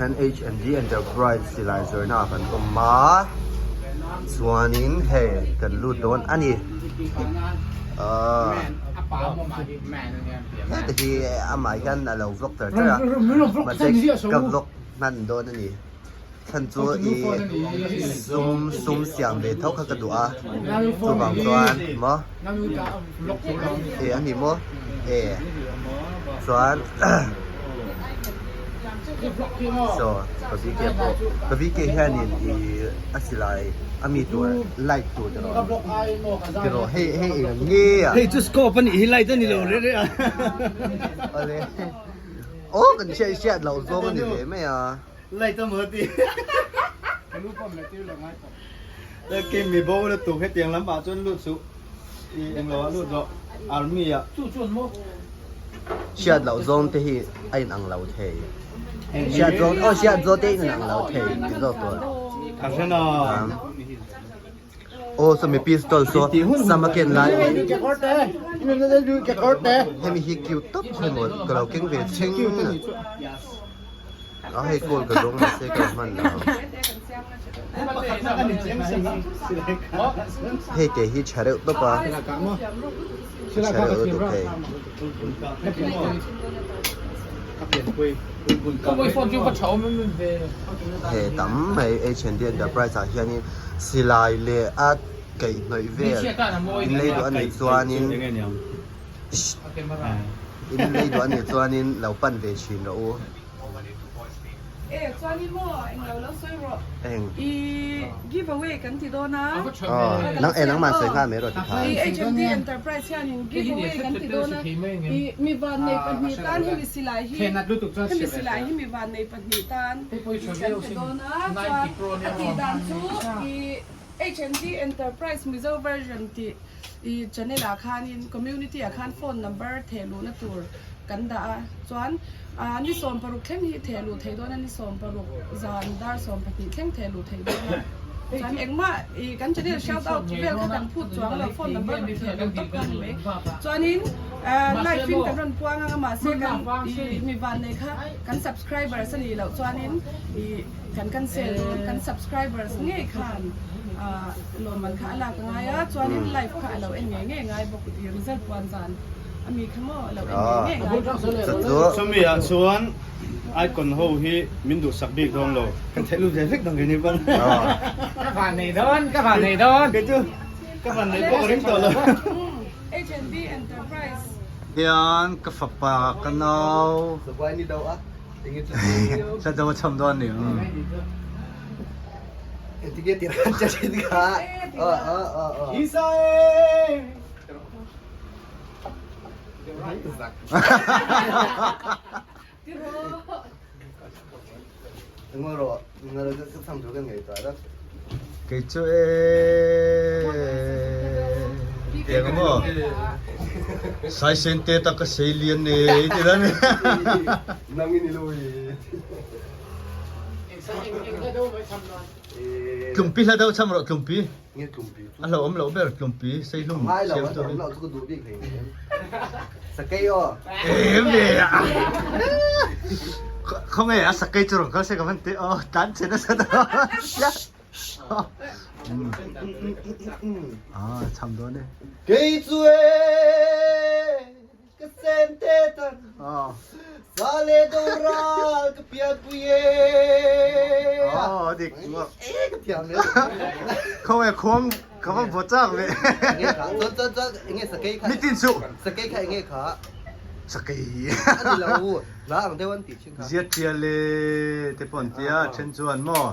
hian H&D Enterprise silai zawrhna ah kan awm a chuanin hei kan lut dawn a ni ahh heta hi amah hian a lo vlog char char a mahse ka vlog hman dawn a ni. Chhan chu i sum sum siam ve tho kha ka duh a, chuvang chuan maw e a ni maw e chuan saw ka VK pawh ka VK hianin i a silai a mi tur light tur te rawh ti rawh hei hei eng nge a hei chu scope a nih hi light a ni lo reh reh a awle aw kan hriat hriat loh zawng a ni ve mai a. Light a maw ti. Ke mi bo lutuk hetiang lam ah chuan lut suh i englo ah lut rawh army ah. Hriat loh zawng te hi a in ang lo thei. Hriat zawng aw hriat zawng te in ang lo thei ti zawk tur. Ka hre na. Aw sawmi pistol saw sama ken lai hemi hi cute tawp hemaw ka lo keng ve thleng a hei kawl ka zawng mahse ka hman lo hei te hi tha reuh tawp a tha reuh lutuk hei. He tam mai H&D Enterprise ah hianin silai leh a kaihhnawih vel in lei duh a nih chuanin in lei duh a nih chuanin lo pan ve thin rawh u. E chuanin maw englo lo sawi rawh Eng. I give away kan ti dawn a. Aw nang e nangmah sawi nghal mai rawh ti khan. I HMD Enterprise hianin give away kan ti dawn a I mi vannei pahnih tan hemi silai hi hemi silai hi mi vannei pahnih tan kan pe dawn a chuan a tih dan chu I HMD Enterprise Mizo version tih I channel ah khanin community ah khan phone number theh luhna tur kan dah a chuan ah ni 16 thleng hi theh luh theih dawn a ni 16 zan dar 12 thleng theh luh theih dawn a chuan engmah ih kan channel shout out vel kha kan phut chuang lo phone number rawn theh luh tawp kha a ni mai chuanin ah live in kan rawn puang ang a mahse kan ih mi van nei kha kan subscribers a nih loh chuanin ih kan cancel dawn kan subscribers ngei khan ah lawmman kha a lak a ngai a chuanin live kha a lo en ngei ngei ngai bawk tih result puan zan. Chumi ah chuan icon ho hi min duhsak bik dawn lo. Kan theih lut ve vek dang kei ni pawn. Ka van nei dawn, ka van nei dawn. Kei chu ka van nei pawh ka ring tawh lo. Hian ka fapa ka nau. Hla do a cham dawn ni. Kei chu e tiang maw sai sen te tak ka sei lian ne ti dan tlumpi hla deuh cham rawh tlumpi Nge tlumpi chu? A hlauhawm loh ber tlumpi Seihlum Ngai lo, siam a turin. hlauhawm loh chu ka duh bik hlei nen. Sakei aw. Em ve a. Khawnge a sakei chu rawn kal se ka van ti aw tlan che nasa ta. Ah cham dawn e. Kei chu e Ka sen te tan sa le do ral ka pian pui e. Aw dik. E ka thiam le. Khaw e khuang ka va bo chak ve. Nge kha chon chon chon nge sakei kha. Mitin su. Sakei kha nge kha. Sakei. Ani lo la ang deuh an ti thin kha. Zia tial le te pawh an tia then chuan maw.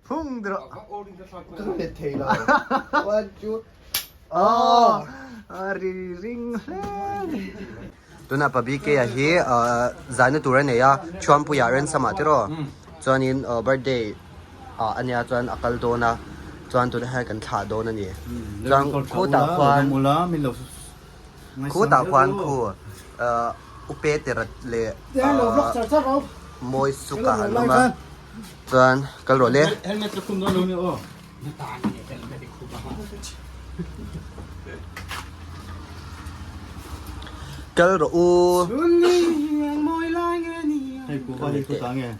Phung drawh. Ri ring hle. Tuna pa BK a hi zaina tur a nei a, Thuampuia Rensama tiraw chuanin birthday ah a nia chuan a kal dawn a, chuan tunah hian kan thlah dawn a ni. Chuan khutah khuan khutah khuan khu Upe Tera leh Mawi Suka an awm a. Chuan kal rawh le. Helmet ka khum dawn lo nia aw. Kal rawh u. Hei kuhva hi khu ta nge.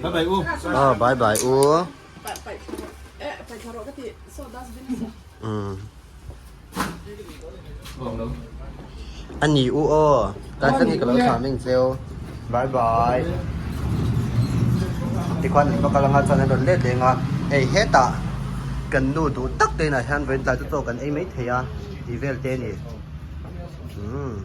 Bye bye u. Aw bye bye u. A ni u aw tlai thleng hi ka lo thlah meng cheu bye bye tikhuan an va kal anga chuan an rawn let leng a hei hetah kan nu duh tak te inah hian vawiin tlai chu chaw kan ei mai thei a tih vel te a ni umm.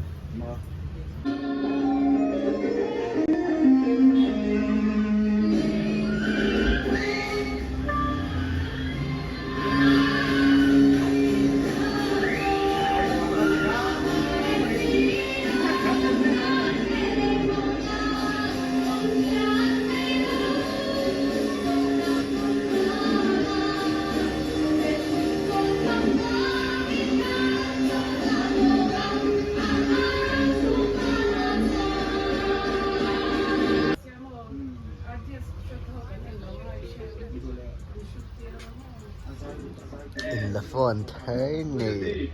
In la phone thar nei.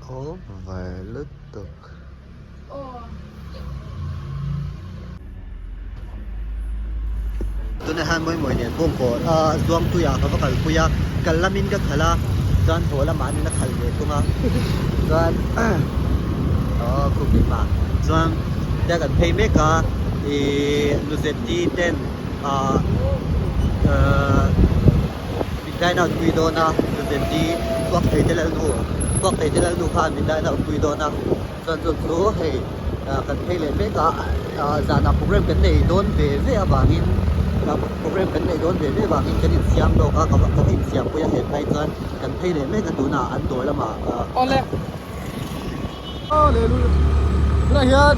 Over lutuk. Tunah hian Mawimawii nen bawngkawn a Zuangtuiah ka va kalpui a, kal lamin ka khalh a, chuan haw lamah an in a khalh ve thung a, chuan aw khum leh mah chuan tia kan phei mek a ihh Nuzeti ten ah ahh min dine out pui dawn a Nuzeti kuak thei te lalnu kuak thei te lalnu khan min dine out pui dawn a. Chuan chu chu hei kan phei leh mek a zanah program kan nei dawn ve ve avangin program kan nei dawn ve ve avangin kan insiam lawk a ka va insiam pui a he phai chuan kan phei leh mek a tunah an dawr lamah Awle Awle tunah hian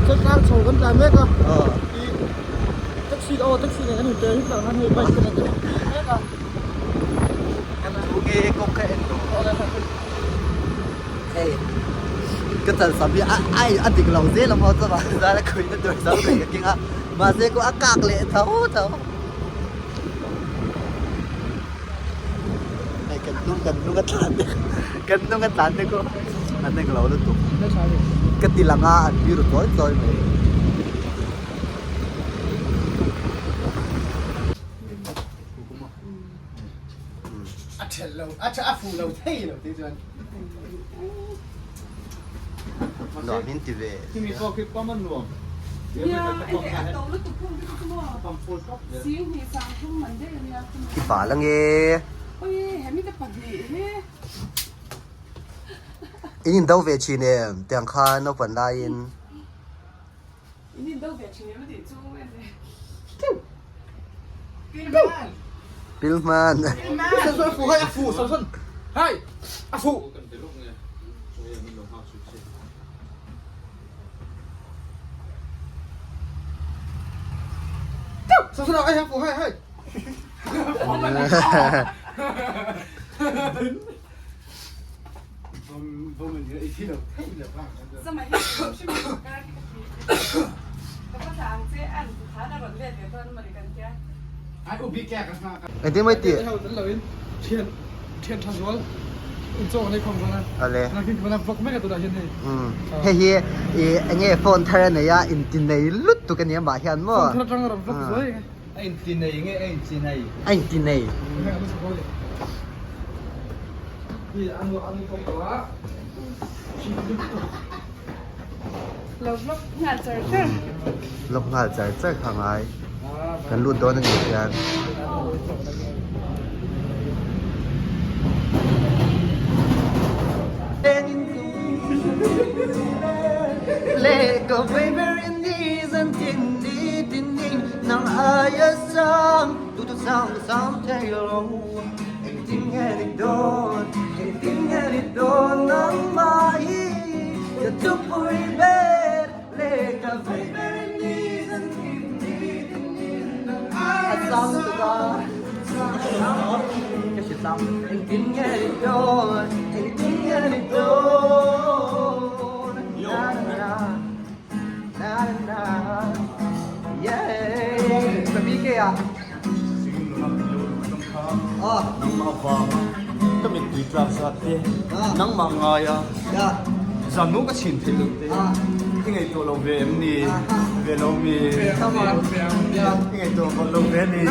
Chetlang chho kan tlan mek a taxi aw taxi nen kan inpe hi tlang hian hei bike te nen kan inpe mek a. Chu nge kawng kha en tawh. Hei ka chal sam hi ai a dik lo zel a maw chuvang chuan a khuihna tur zo thei ka keng a mahse kawng a kak leh tho tho. Hei kan hnung kan hnung a tlan te kan hnung a tlan te kawng an eng lo lutuk ka ti lang a an biru chawi chawi mai. A ṭhelh lo, a ṭha a fuh lo thei lo tih chuan. Nuam in ti ve. Kimi pawh khi pam a nuam. Nia, hei a to lutuk phung te chu maw? Sing hnih sang thum man daih a nia. Ki bal ange. Oi, hemi te pahnih hi. In in do ve thin em? Tiang khan naupang laiin. In in do ve thin em a tih chu enge. Pilhman. Sawn fu hai a fu sawn hai a fu. Sawn ai a fu hai hai. Engtin mai tih? Awle. Hei hi i enge phone thar a nei a inti nei lutuk a nia mah hian maw? A inti nei nge a inti nei? A inti nei. Lo vlog nghal char char. Vlog nghal char char kha ngai. Kan lut dawn a nih hian. Let go baby in these and tin ni tin ni nang aia sang tu tu sang sang thei lo engtin nge ni dawn engtin nge ni dawn nang mai ka thupui ber leh ka vei ber in ni zan tin ni tin ni nang aia sang tu ka hre sang engtin nge ni dawn engtin nge ni dawn. a? Nangmah avanga ka mittui tlak zat te, nangmah ngaia zannu ka chhin theih loh te i ngaihtuah lo ve em ni? Ve lo mi? I ngaihtuah lo ve ni?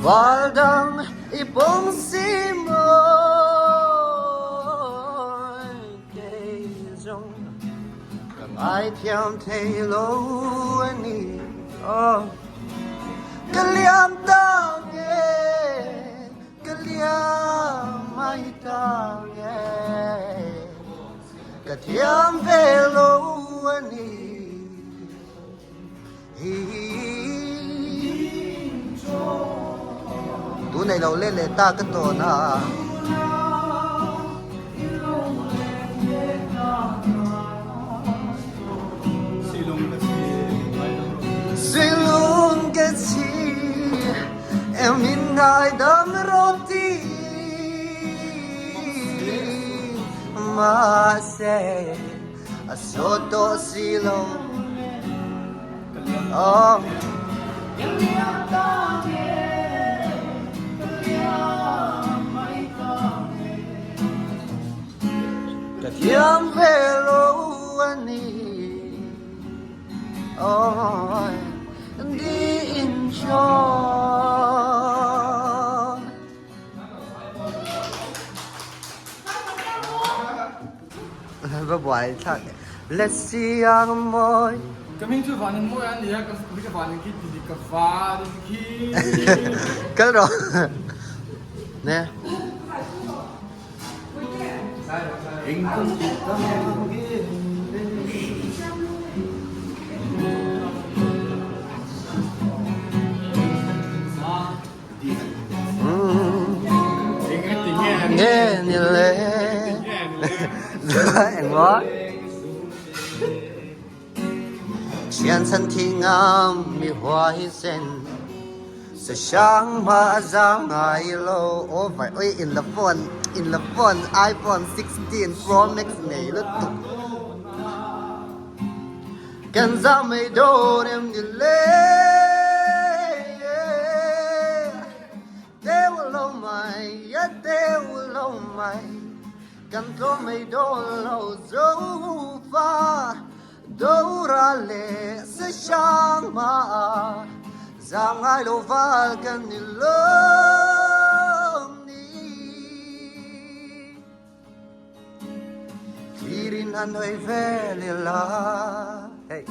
Valdang i pawng si mawi kei zawng ka ngaithiam thei lo a ni oh ka liam ta nge ka liam mai ta nge ka thiam ve lo a ni. Tunei lo let leh ta ka tawn a. Silung ka chi em min ngai dam rawh ti mahse A sawt tawh si lo Oh. Ka thiam ve lo a ni Oh Di in chuan. Va buai thlak e. Let's see ang mawi. Ka hming chu Vanin mawi a nia, ka hming chu Vanin khi ti dik ka Vanin khi. Kal rawh. Ne. Nge ni le Engmaw Thian chhan thi ngam mi huai sen Sa hrang hma a zang ngai lo Aw vai oi in la phone in la phone iPhone 16 Pro Max nei lutuk Kan zah mai dawn em ni le Deuh lo mai a deuh lo mai Kan tlawm mai dawn lo zo fa Dora leh se hrang hma Zah ngai lo val kan ni lawm ni. Thlirin han hawi vel ila hei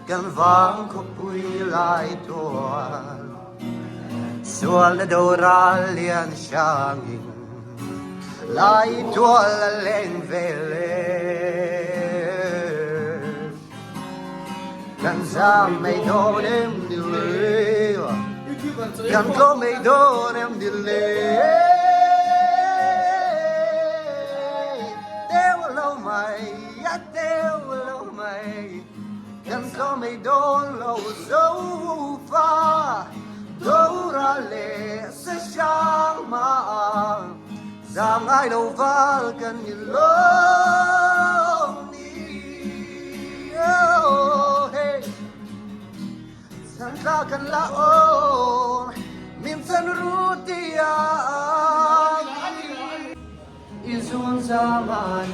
kan vang khawpui lai tual sual na do ral lian hrangin lai tual a leng vel e kan zam mai dawn em ni le kan tlawm mai dawn em ni le Deuh lo mai a deuh lo mai kan tlawm mai dawn lo zo fa Dora leh se hrang hma Zam ngai lo val kan ni lawm ni Oh hey Zan tla kan la awm min chan ru tia I zun zaman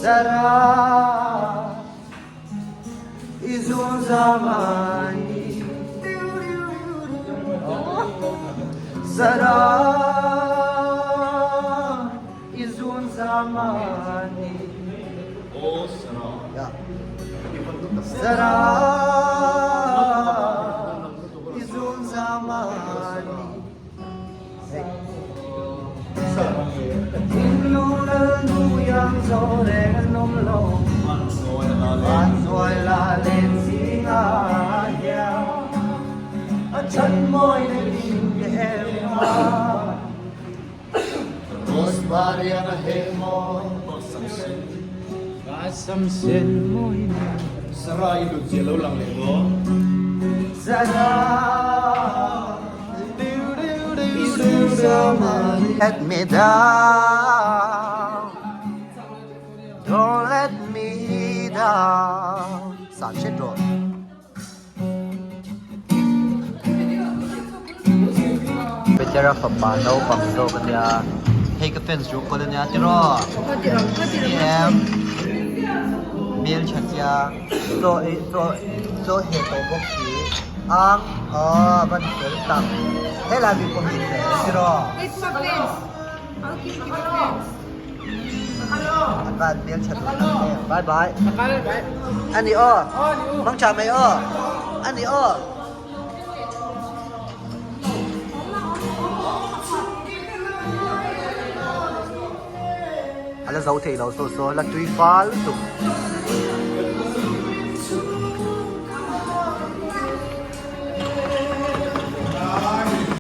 Zara I zun zaman Zara I zun zaman Zara I zun zaman. Len zingah hian a chan mawi na in em a. Rose Mariana he mawi Ka sam sen mawi na. Sarah i lut zia lo lang leh dawn. Sarah Let me down Don't let me down San hret rawh. Petera fapa naupang zawk a nia hei ka fans ru kawl a nia tiraw em hmel tha sia chaw ei chaw chaw heh tawh bawk si ang aw a van fel tak helai mi pawh hi fel tiraw An van hmel tha duh tak em bye bye a ni aw mang tha mai aw a ni aw. A la zo thei lo saw saw la tui fal lutuk.